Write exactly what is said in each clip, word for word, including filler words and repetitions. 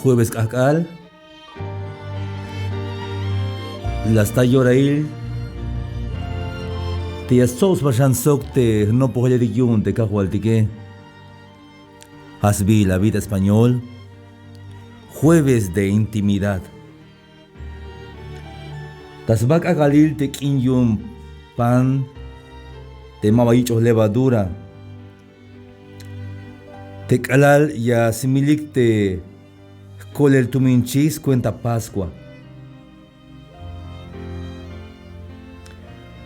Jueves k'ajk'al la sta yorail te ya stsob sba xan sok te jnopojeletik yu'un te Kajwaltike. Ja' sbiil abi ta español, Jueves de intimidad. Ta sba k'ajk'alil te k'in yu'un pan te maba yich'oj levadura, te k'alal ya smilik te jkolel tuminchij skuenta Pascua,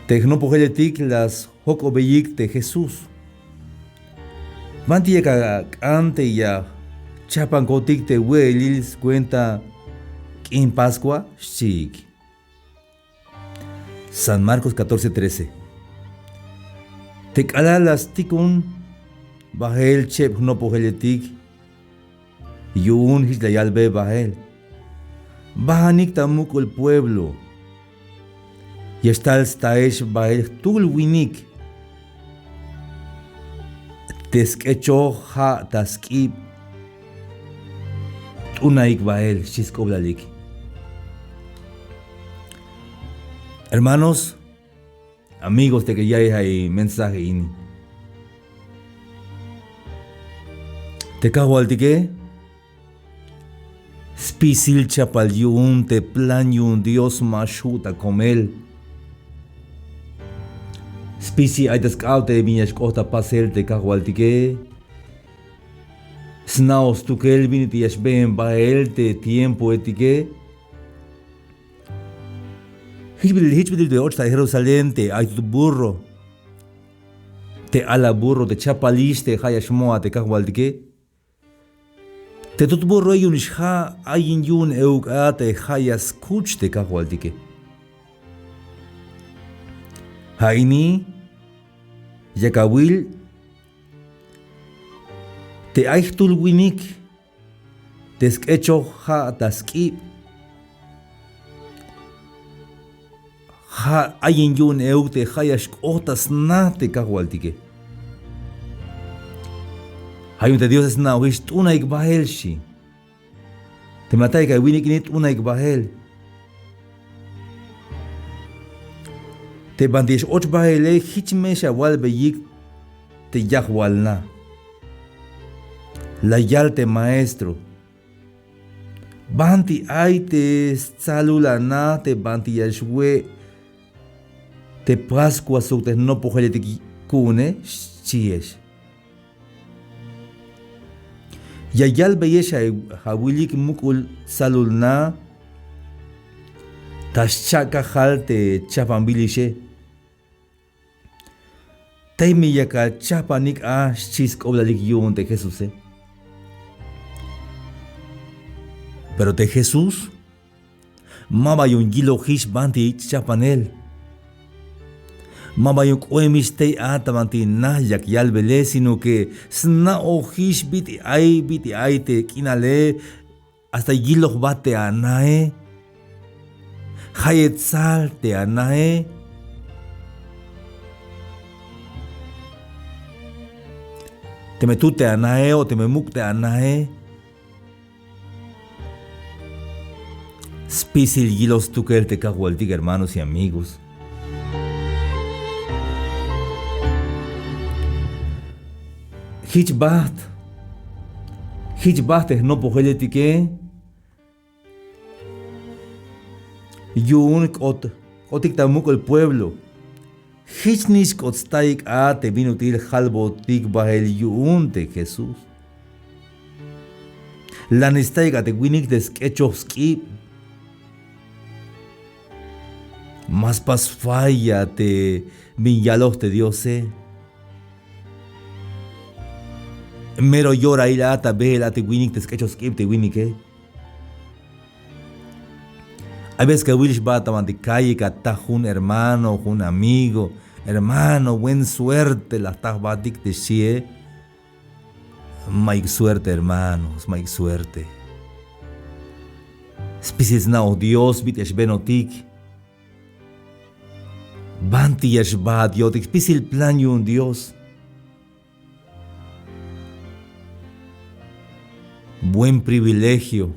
te jnopojeletik la sjok'obeyik te Jesús. ¿Banti yak ak'an te ya jchajpankotik te we'elil skuenta k'in Pascua? Xchiik. San Marcos catorce trece. Te k'alal la stikon bael cheb jnopojeletik yu'un, jich la yalbe bael: Bajanik ta muk'ul pueblo, ya xtal staex bael jtul winik te sk'echoj ja' ta sk'ib, t'unaik bael, xchi sk'oblalik. Hermanos, amigos, te ya ya'iy ja' mensaje ini, te Kajwaltike spisil chapal yu'un te plan yu'un Dios, ma xju' ta komel. Spisil ay ta sk'ab te bin ya xk'ot ta pasel te Kajwaltike. Sna'oj stukel bin ut'il ya xbeen bael te tiempoetike. Jich bit'il, jich bit'il te och ta Jerusalén te ay tut burro, te ala burro te chapalix te ja' ya xmo a te Kajwaltike. Te tut burroe yu'unix ja' ayin yu'un euk a te ja' ya skuch te Kajwaltike. Ja' ini yak awil te ay jtul winik te sk'echoj ja' ta sk'ib, ja' ayin yu'un euk te ja' ya xk'ot ta sna te Kajwaltike. Ja' yu'un te Diose sna'ojix t'unaik bael, xchi. Teme ataik a winik ini, t'unaik bael. Te banti ya x-och baele, jich me xawalbeyik te yajwal na. La yal te maestro: ¿Banti ay te stsalul a na te banti ya xwe' te Pascua sok te jnopojeletik ku'une? xchiex. Ya yalbeyex a, awilik muk'ul tsalul na ta xcha'kajal te chajpanbilixe. Tey me yak achajpanik a, xchi sk'oblalik yu'un te Jesuse. Pero te Jesús maba yu'un yilojix banti yich' chajpanel. Maba yu'un k'oemix tey a ta banti na yak yalbele, sino que sna'ojix bit'il ay, bit'il ay te k'inale, hasta yilojbat te anae. Jayeb tsal te anae. Teme tut te anae o teme muk' te anae. Spisil yiloj stukel te Kajwaltik, hermanos y amigos. Jich bajt, jich bajt te jnopojeletike yu'un k'ot, k'otik ta muk'ul pueblo. Jichnix k'ot staik a te bin ut'il jalbotik bael yu'un te Jesús. Lanix staik a te winik te sk'echoj sk'ib. Ma spas falla te bin yaloj te Diose. Mero yorail a ta beel a te winik te sk'echoj sk'ib te winike. Hay veces que awilix ba ta banti calle, ka ataj jun hermano, jun amigo: "Hermano, buen suerte la jta jbatik", te xchie. Mayuk suerte, hermanos, mayuk suerte. Spisil sna'oj Dios bit'il ya xbenotik. Banti ya xbaat yo'tik, spisil plan yu'un Dios. Buen privilegio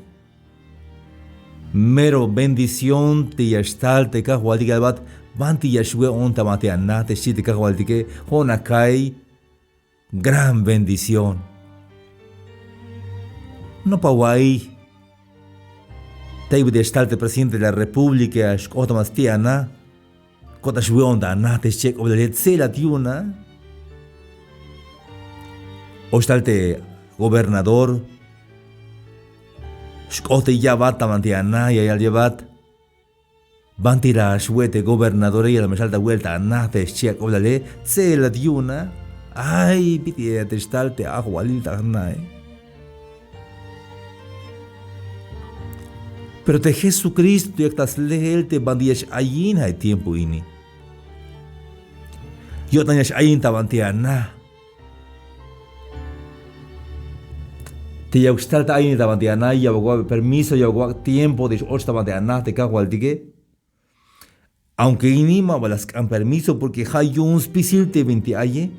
Mero bendición te ya xtal te Kajwaltik, yalbat: ¿Banti ya xwe'on ta banti ana? te xchi te Kajwaltike. Jo'on akay gran bendición. Nopa awa'iy, tey bit'il ya xtal te presidente de la República, xk'ot ta banti ana, ko'tan xwe'on ta ana te xchi ak'oblale, tse'elat yu'un a. O xtal te gobernador, xk'ot te ya'bat ta banti ana, ya yal ya'bat: ¿Banti la xwe' te gobernadore? Ya la me xtal ta we'el ta ana te xchi ak'oblale, tse'elat yu'un a. Ay, bit'il ya te xtal te ajwalil ta jnae. Pero te Jesucristo yak ta sleel te banti ya x-ayin ja' tiempo ini. Yo'tan ya x-ayin ta banti ana. Te ya xtal ta ayin ta banti ana, ya wak' permiso, ya wak' tiempo te x-och ta banti ana te Kajwaltike. Aunque ini ma ba la sk'an permiso, porque ja' yu'un spisil te binti aye.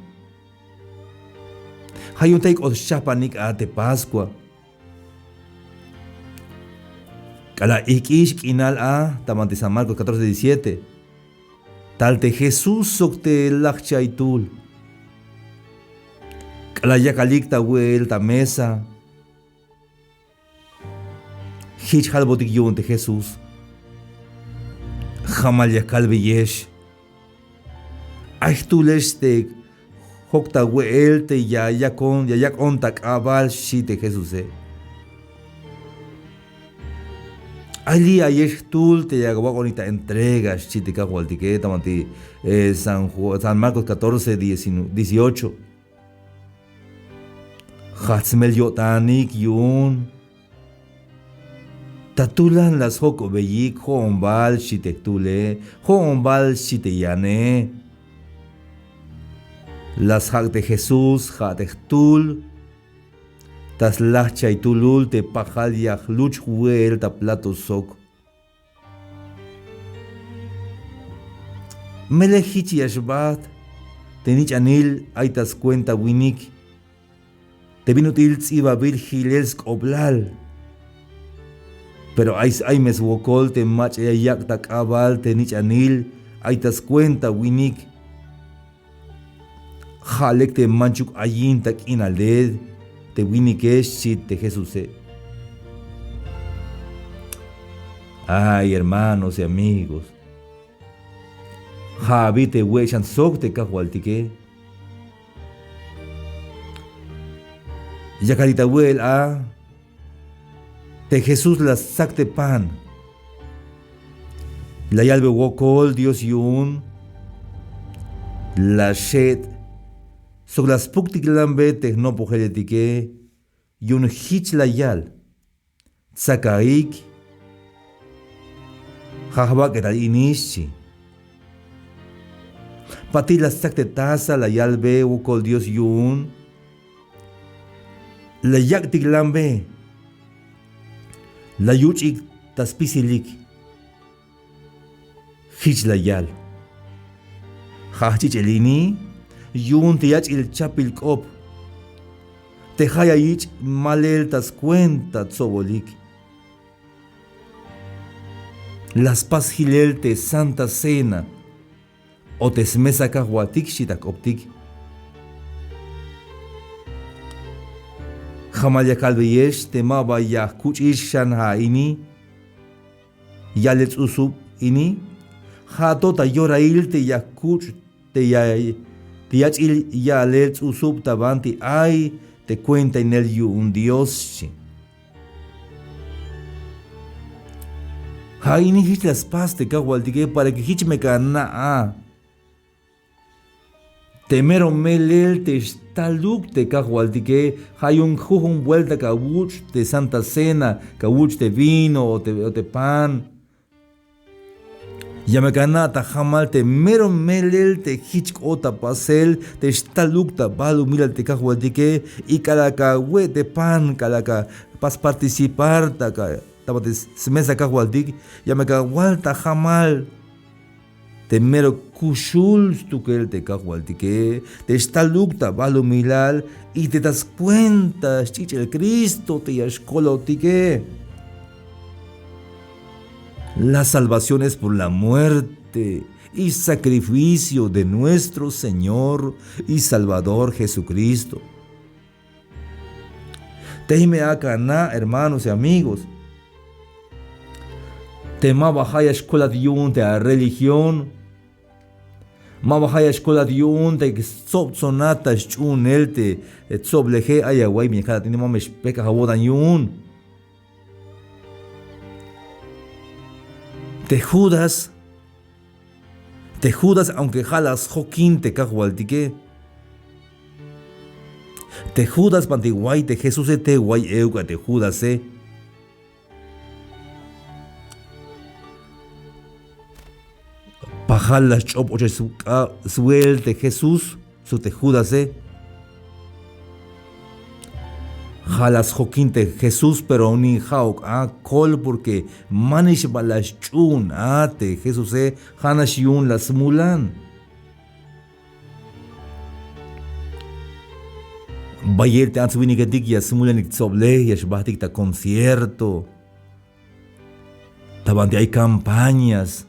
Ja' yu'un tey k'ot xchajpanik a te Pascua. K'alal ijk'ix k'inal a ta banti San Marcos catorce diecisiete, tal te Jesús sok te lajchaytul. K'alal yakalik ta we'el ta mesa, jich jalbotik yu'un te Jesús: Jamal ya kalbeyex, ay jtulex te jok ta we'el te ya yak'on, ya yak'on ta k'abal, xchi te Jesuse. Ay li' ayex jtul te ya awak'onik ta entrega, xchi te Kajwaltike, ta banti, eh, San Ju-, San Marcos catorce, diecinueve, dieciocho. Jajch smel yo'tanik yu'un. Ta tulan la sjok'obeyik, jo'on bal, xchi te jtule, jo'on bal, xchi te yane. La sjak' te Jesús ja' te jtul ta slajchaytulul te pajal ya jluch jwe'el ta plato sok. Melel jich ya xbaht te nich'anil ay ta skuenta winik te bin ut'il ts'ibabil jilel sk'oblal. Pero ay, ay me swokol te mach'a ya yak' ta k'abal te nich'anil ay ta skuenta winik. Ja' lek te manchuk ayin ta k'inale te winike, xchi te Jesuse. Ay, hermanos y amigos, ja' abi te we'xan sok te Kajwaltike. Yakalik ta we'el a, te Jesús la stsak te pan, la yalbe wokol Dios yu'un, la xet' sok la spuktiklanbe te jnopojeletike, yu'un jich la yal: Tsakaik, ja' jbak'etal ini, xchi. Patil la stsak te taza, la yalbe wokol Dios yu'un, la yak'tiklanbe, la yuch'ik ta spisilik. Jich la yal: Ja' jch'ich'el ini yu'un te yach'il chapbil k'op, te ja' ya yich' malel ta skuenta tsobolik. La spas jilel te Santa Cena o te smesa Kajwaltik, xchi ta jk'optik. Jamal ya kalbeyex te maba ya jkuch'ix xan ja' ini, ya'lel ts'usub ini, ja' to ta yorail te ya jkuch' te ya, te yach'il ya'lel ts'usub ta banti ay te kuentainel yu'un Dios, xchi. Ja' ini jich la spas te Kajwaltike para que jich me ka na' a te mero melel te xtaluk te Kajwaltike. Ja' yu'un jujun vuelta ka wuch' te Santa Cena, ka wuch' te vino o te, o te pan. Ya me ka na' ta jamal te mero melel te jich k'ot ta pasel te xtaluk ta balumilal te Kajwaltike, y k'alal ka we' te pan, k'alal ka pas participar ta ka, ta banti smesa Kajwaltik, ya me ka wal ta jamal te mero kuxul stukel te Kajwaltike, te xtaluk ta balumilal, y te ta skuenta sch'ich'el Cristo te ya xkolotike. La salvación es por la muerte y sacrificio de nuestro Señor y Salvador Jesucristo. Teme ak'a na, hermanos y amigos, te maba ja' ya xkolat yu'un te a religión, maba ja' ya xkolat yu'un te stsobtsonat ta xch'uunel te tsobleje, ay awa'iy bin ya kalat ini, ma me xpejk'aj awo'tan yu'un. Te Judas, te Judas, aunque ja' la sjokin te Kajwaltike, te Judas banti way te Jesuse, te way euk a te Judase. Pajal la sch'op ochel sk'ab swel te Jesús sok te Judase. Ja' la sjokin te Jesús, pero ni ja'uk a kol, porque manix ba la sch'uun a te Jesuse, ja'nax yu'un la smulan. Bayel te ants winiketik ya smulanik tsoblej, ya xbajtik ta concierto, ta banti ay campañas.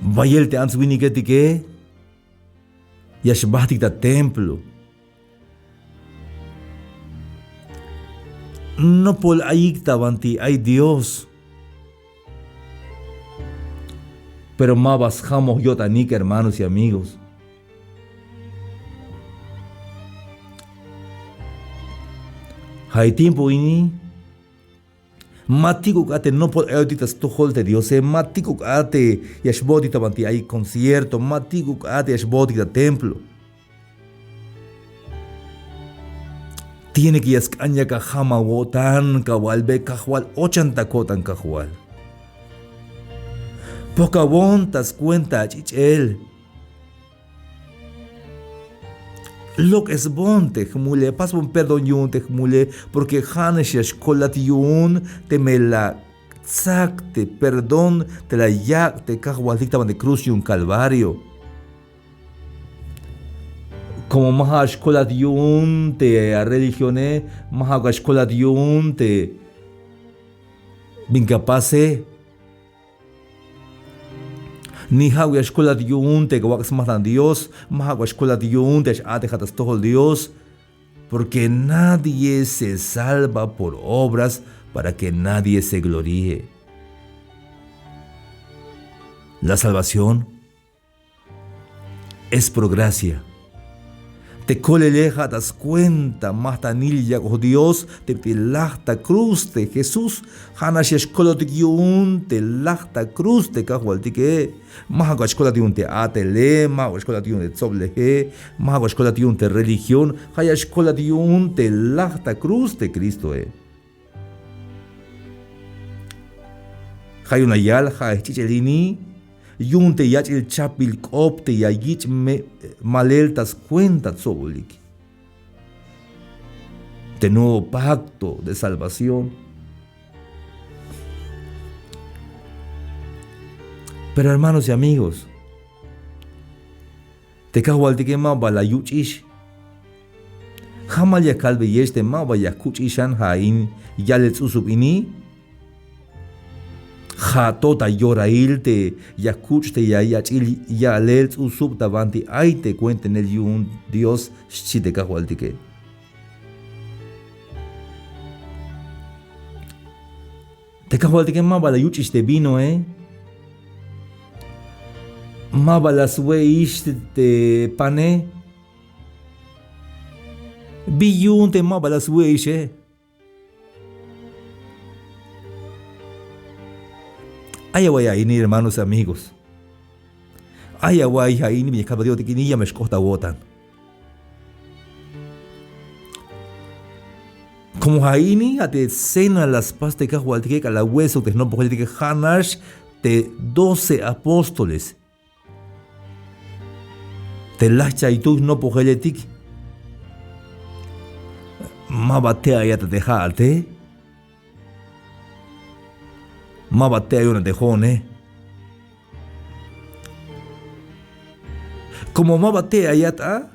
Bayel te ants winiketike ya xbajtik ta templo. Nopol ayik ta banti ay Dios. Pero maba sjamoj yo'tanik, hermanos y amigos. Ja' te tiempo ini, ma tik'uk a te nopol ayotik ta stojol te Diose, ma tik'uk a te ya xbootik ta banti ay concierto, ma tik'uk a te ya xbootik ta templo. Tiene que ya sk'an yak ajam awo'tan, kawalbe: Kajwal, ochan ta ko'tan, Kajwal. Pokawon ta scuenta ach'ich'el. Lok'esbon te jmule, pasbon perdón yu'un te jmule, porque ja'nax ya xkolat yu'un teme la tsak te perdón te la yak' te Kajwaltik ta banti cruz yu'un Calvario. Como ma ja'uk xkolat yu'un te a religione, ma ja'uk xkolat yu'un te bin ka pase. Ni ja'uk ya xkolat yu'un te wak' smajtan Dios, ma ja'uk ya xkolat yu'un te ya x-a'tejat ta stojol Dios, porque nadie se salva por obras para que nadie se gloríe. La salvación es por gracia. Te kolele ja' ta scuenta majtanil yak'oj Dios te bit'il laj ta cruz te Jesús. Ja'nax ya xkolotik yu'un te laj ta cruz te Kajwaltike. Ma ja'uk ya xkolat yu'un te a'tele, ma ja'uk ya xkolat yu'un te tsobleje, ma ja'uk ya xkolat yu'un te religión, ja' ya xkolat yu'un te laj ta cruz te Cristoe. Ja' yu'un la yal: Ja' jch'ich'el ini yu'un te yach'il chapbil k'op te ya yich' me-, malel ta scuenta tsobolik. Te nuevo pacto de salvación. Pero hermanos y amigos, te Kajwaltike maba la yuch'ix. Jamal ya kalbeyex te maba ya kuch'ix xan ja' in ya'lel ts'usub ini. Ja' to ta yorail te ya kuch' te ya yach'il ya'lel ts'usub ta banti ay te cuentenel yu'un Dios, xchi te Kajwaltike. Te Kajwaltike maba la yuch'ix te vinoe, maba la swe'ix te pane. ¿Bi yu'un te maba la swe'ixe? Ay awa'iy a ini, hermanos, amigos. Ay awa'iy a ini bin ya kalbat yo'tik ini, ya me xk'ot awo'tan. Como ja' ini, ja' te cena la spas te Kajwaltike k'alal we'esuk te jnopojeletike, ja'nax te doce apóstoles te lajchaytuy jnopojeletik. Maba te ayat a te ja'ate. Maba te ayon a te jo'one. Como maba te ayat a,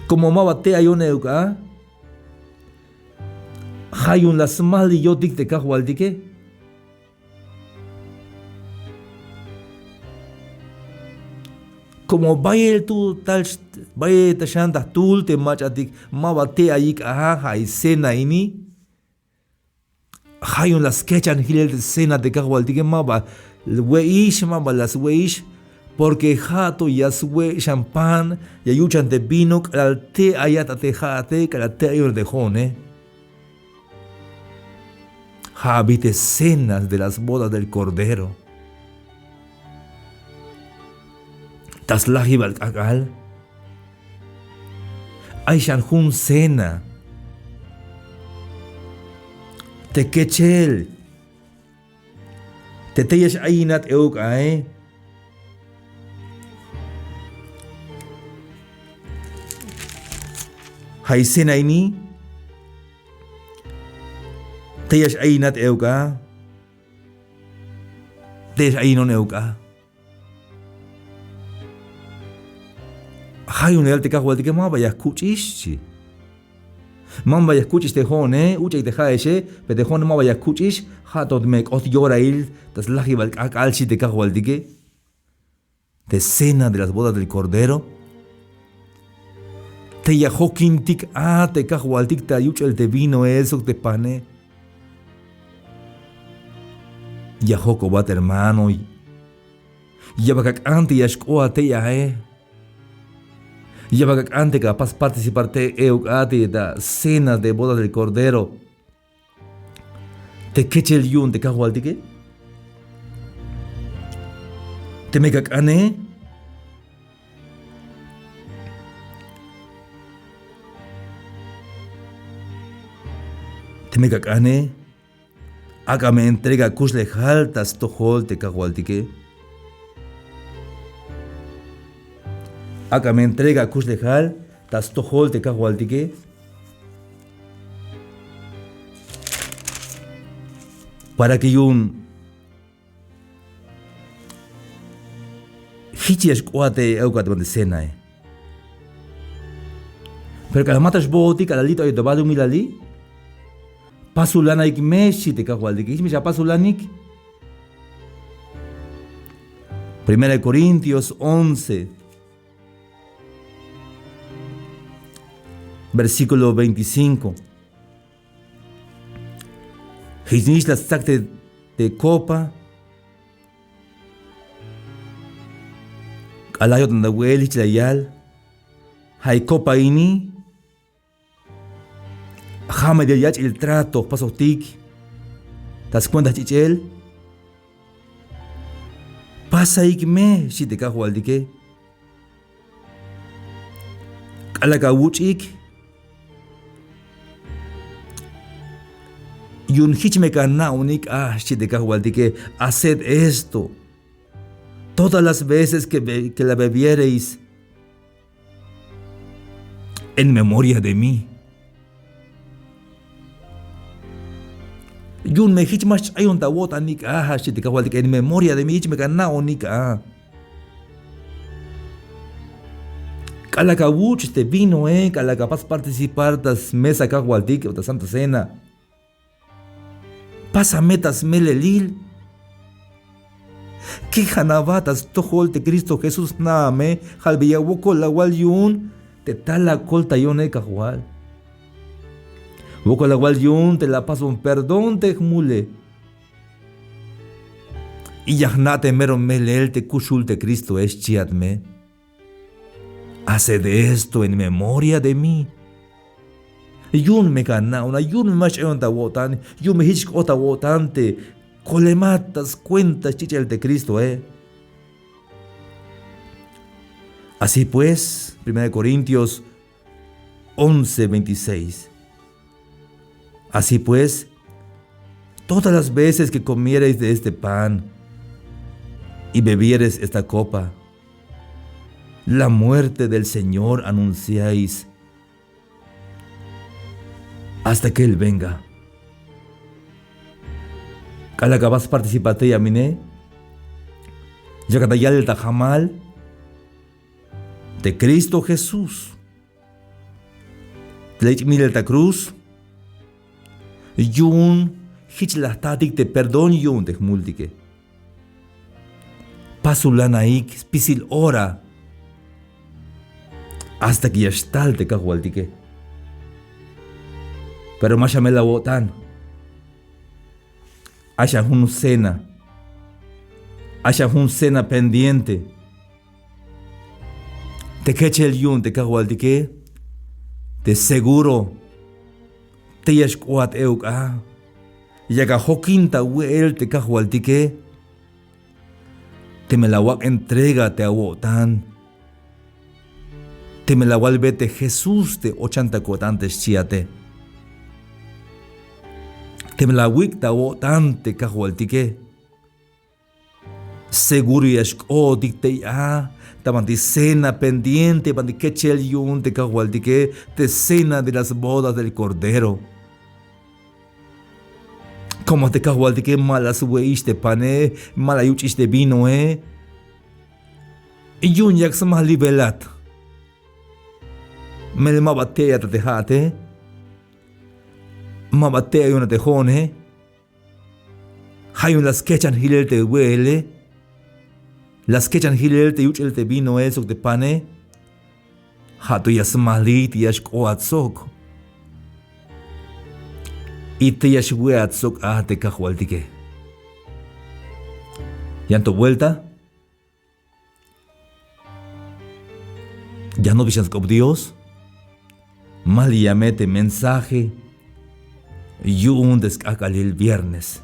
como maba te ayon euk a, Ja' yu'un la smaliyotik te Kajwaltike. Como bayel tu tal, bayel ta xan ta jtul te mach'atik ma ba te'ayik a, ja' ay cena ini. Ja' yu'un la skechan jilel te cena te Kajwaltike, ma ba we'ix, ma ba la swe'ix, porque ja' to ya swe' xan pan, ya yuch'an te vino, k'alal te'ayat a te ja'ate, k'alal te'ayon a te jo'one. Ja' abi te cena de las bodas del Cordero. Ta slajibal k'ak'al ay xan jun cena. Te kechel, te tey ya x-ayinat euk ae. Ja' ay cena ini. Tey ya x-ayinat euk a. Tey ya x-ayinon euk a. Ja' yu'un la yal te Kajwaltike, ma ba ya jkuch'ix, xchi. Ma ba ya jkuch'ix te jo'one, uch'aik te ja'exe, pero te jo'one ma ba ya jkuch'ix, ja' to me k'ot yorail ta slajibal k'ak'al, xchi te Kajwaltike. Te cena de las bodas del Cordero. Tey ya jokintik a te Kajwaltik ta yuch'el te vinoe sok te pane. Ya jojk'obat hermano. Ya bal ak'an te ya xk'oat tey ae. Ya bal ak'an te ka pas participar tey euk a te ta cena de bodas del Cordero. Te kechel yu'un te Kajwaltike. Teme ka k'ane. Teme ka k'ane. Ak'a me entrega akuxlejal ta stojol te Kajwaltike. Ak'a me entrega akuxlejal ta stojol te Kajwaltike. Para que yu'un jich ya xk'oat te euk a te cenae. Pero k'alal ma to xbootik, k'alal li' to ayot ta balumilali. Pasulanaik me, xchi te Kajwaltike. Jich me xa pasulanik. Primera de Corintios once, versículo veinticinco. Jichnix la stsak te, te copa. K'alal yo'tan ta we'el jich la yal. Ja' ay copa ini. Ja' me te yach'il trato jpasojtik ta scuenta jch'ich'el. Pasaik me, xchi te Kajwaltike. K'alal ka wuch'ik. Yu'un jich me ka na'onik a, xchi te Kajwaltike, haced esto todas las veces que be-, que la bebiereis en memoria de mí. Yu'un me jich ma xch'ayon ta awo'tanik a, xchi te Kajwaltik, en memoria de mí, jich me ka na'onik a. K'alal ka wuch' te vinoe, k'alal ka pas participar ta smesa Kajwaltik o ta Santa Cena. Pasa me ta smelelil. Kejan aba ta stojol te Cristo Jesús, jna' me, jalbeya wokol awal yu'un te tal la koltayone Kajwal. Wokol awal yu'un te la apason perdón te jmule. Y ya jna' te mero melel te kuxul te Cristoe, xchiat me. Haced esto en memoria de mí. Yu'un me ka na'on a, yu'un me ma xch'ayon ta awo'tan, yu'un me jich xk'ot ta awo'tan te kolemat ta scuenta xch'ich'el te Cristoe. Así pues, Primera de Corintios once veintiséis. Así pues, todas las veces que comiereis de este pan y bebiereis esta copa, la muerte del Señor anunciáis hasta que Él venga. K'alal ka ba sparticipar tey a mine, yakat ta yalel ta jamal te Cristo Jesús te la yich' milel ta cruz, Yu'un jich la jtatik te perdón yu'un te jmultike. Pasul lanaik spisil ora hasta que ya xtal te kajwaltike. Pero ma xamel awo'tan. Ay xan jun cena. Ay xan jun cena pendiente. Te kechel yu'un te kajwaltike, te seguro tey ya xk'oat euk a. Yak ajokin ta we'el te kajwaltike. Teme la awak' entrega te awo'tan, teme la awalbe te Jesús te ochan ta ko'tan te xchiate, teme la awik' ta awo'tan te kajwaltike, seguro ya xk'ootik tey a ta banti cena pendiente, banti kechel yu'un te kajwaltike, te cena de las bodas del Cordero. Como te kajwaltike ma la swe'ix te pane, ma la yuch'ix te vinoe. Yu'un yak smajlibelat. Melel ma ba tey ayat te ja'ate. Ma ba tey ayon a te jo'one. Ja' yu'un la skechan jilel te we'ele. La skechan jilel te yuch'el te vinoe sok te pane. Ja' to ya smajli te ya xk'oat sok. Y te ya xwe'at sok a te kajwaltike. Yan to vuelta. Ya jnopix yan sk'op Dios. Maliya me te mensaje yu'un te sk'ajk'alil viernes.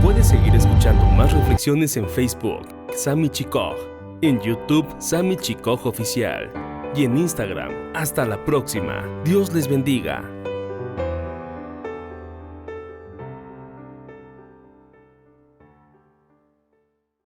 Puedes seguir escuchando más reflexiones en Facebook, Sami Chikoj, en YouTube, Sami Chikoj Oficial, y en Instagram. Hasta la próxima. Dios les bendiga.